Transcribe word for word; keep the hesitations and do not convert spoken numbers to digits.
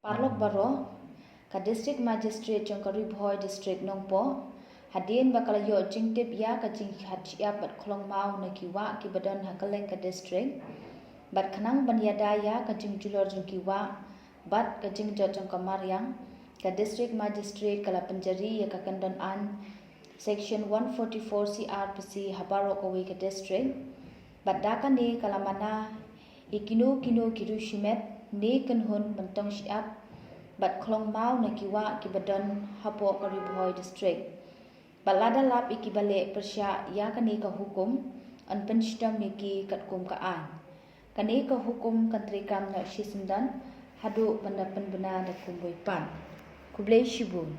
Parlok baroh, ka District Magistrate jong ka Ri Bhoi District Nongpoh, hadien ba ka la ïoh jingtip ïa ka jingshad shyiap bad khlong maw na ki wah kiba don ha kylleng ka district, bad khnang ban ïada ïa ka jingjulor jong ki wah bad ka jingjot jong ka mariang, ka District Magistrate ka la pynjari ïa ka kyndon aiñ Section one forty-four C R P C ha baroh kawei ka district. Bad da kane ka la mana ïa kino kino ki riew shimet ne kynhun ban tong shyiap bad khlong maw na ki wah kiba don hapoh ka Ri Bhoi District. Bad lada lap ïa kiba leh pyrshah ïa kane ka hukum, yn pynshitom ïa ki katkum ka aiñ. Kane ka hukum kan treikam noh shisyndon haduh ban da pynbna da kumwei pat. Khublei shibun.